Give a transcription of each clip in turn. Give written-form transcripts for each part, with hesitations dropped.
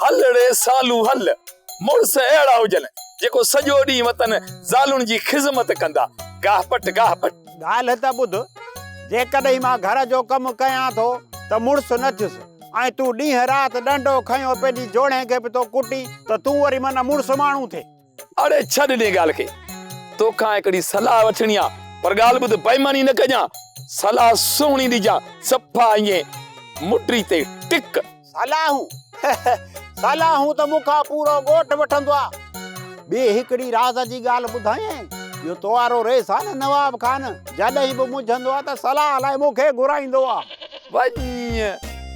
هل ڙي سالو هل، مڙس اهڙا هجن جيڪو سڄو ڏينهن وطن زالن جي خذمت ڪندا، گاهه پٽ گاهه پٽ. ڳالهه ته ٻڌ، جيڪڏهن مان گهر جو ڪم ڪيان ٿو ته مڙس نه ٿيس ۽ تون ڏينهن رات ڏنڊو کنيو پنهنجي جوڻهين کي به ٿو ڪٽين ته تون وري معنيٰ مڙس ماڻهو ٿي. اڙي ڇڏ انهيء ڳالهه کي، توکان هڪڙي صلاح وٺڻي آ، پر ڳالهه ٻڌ بيماني نه ڪجان، صلاح سهڻي ڏجان، صفا ائين مٽي تي ٽڪ. صلاحون؟ صلاحون ته مون کان پورو ڳوٺ وٺندو آ. ٻي هڪڙي راز جي ڳالهه ٻڌايانء، اهو تو وارو رئيس آ نه نواب خان، جڏهن به منجهندو آ ته صلاح لاء مون کي گهرائيندو آ. وڃ،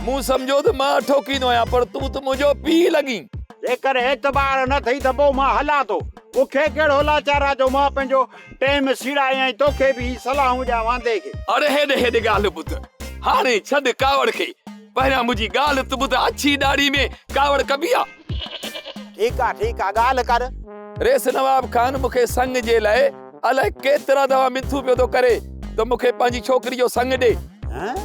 مون سمجهيو ته مان ٺوڪيندو آهيان، پر تون ته منهنجو پيء لڳين. جيڪڏهن اعتبار نه ٿئي ته پوء مان هلان ٿو. مون کي ڪهڙو لاچار آ جو مان پنهنجو ٽيم سيڙايان ۽ توکي به هي صلاحون ڏيان واندي کي. اڙي هيڏي هيڏي ڳالهه ٻڌ، هاڻي ڇڏ ڪاوڙ کي، پهريان منهنجي ڳالهه ته ٻڌ اڇي ڏاڙهي ۾ ڪاوڙ ڪبي آ. ٺيڪ آ ٺيڪ آ ڳالهه ڪر. ريس نواب خان مون کي سڱ جي لاء الائي ڪيترا دفعا منٿون پيو ٿو ڪري ته مون کي پنهنجي ڇوڪري جو سڱ ڏي. هه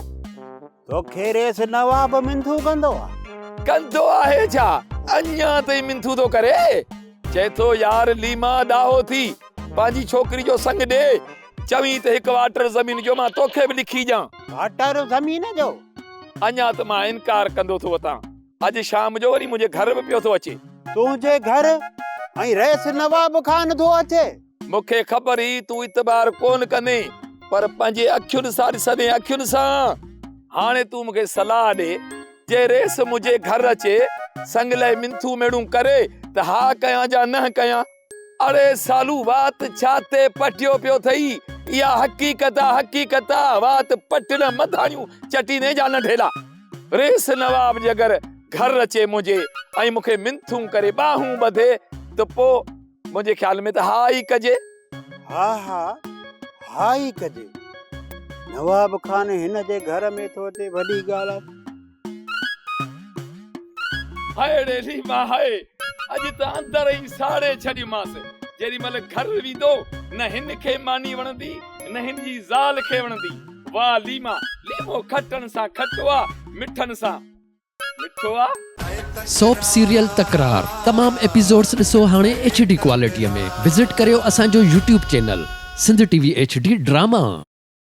توکي ريس نواب منٿون ڪندو آ. ڪندو آهي ڇا اڃا تائين منٿون ٿو ڪري. چئي ٿو يار ليما ڏاهو ٿي پنهنجي ڇوڪري جو سڱ ڏي. چوين ته هڪ واٽر زمين جو مان توکي به لکي ڏيان. واٽر زمين جو؟ اڃا ته مان انڪار ڪندو ٿو وتان. اڄ شام جو وري منهنجي گهر به پيو ٿو اچي. تنهنجي گهر؟ ۽ رئيس نواب خان ٿو اچي؟ مون کي خبر هئي تون اعتبار ڪونه ڪندين، پر پنهنجي اکين سان ڏسندين، اکين سان. هاڻي تون مون کي صلاح ڏي، جي رئيس منهنجي گهر اچي، سڱ لئي منٿون ميڙون ڪري ته ها ڪيان جا نه ڪيان؟ اڙي سالو وات ڇا تي پٽيو پيو ٿئي، اها حقيقت آ حقيقت آ، وات پٽ نه مڌاڻيون چٽيندين جا ننڍيلا. ريس نواب جي اگر گهر اچي منهنجي ۽ مون کي منٿون ڪري ٻانهون ٻڌي ته پو منهنجي خيال ۾ ته ها ئي ڪجي. ها ها ها ئي ڪجي. نواب خان هن جي گهر ۾ ٿو اچي وڏي ڳالهه آ. هاء ڙي ليما هاء، اڄ ته اندر ئي ساڙي ڇڏيومانس. جيڏي مهل گهر ويندو نه هن کي ماني وڻندي نه هن جي زال کي وڻندي. واهه ليما، ليمو کٽن سان کٽو آ، مٺن سان مٺو آ. سوپ سيريل تڪرار تمام ايپيسوڊس ڏسو هاڻي ايڇ ڊي ڪوالٽي ۾ وزٽ ڪريو اسان جو YouTube channel Sindh T V H D drama.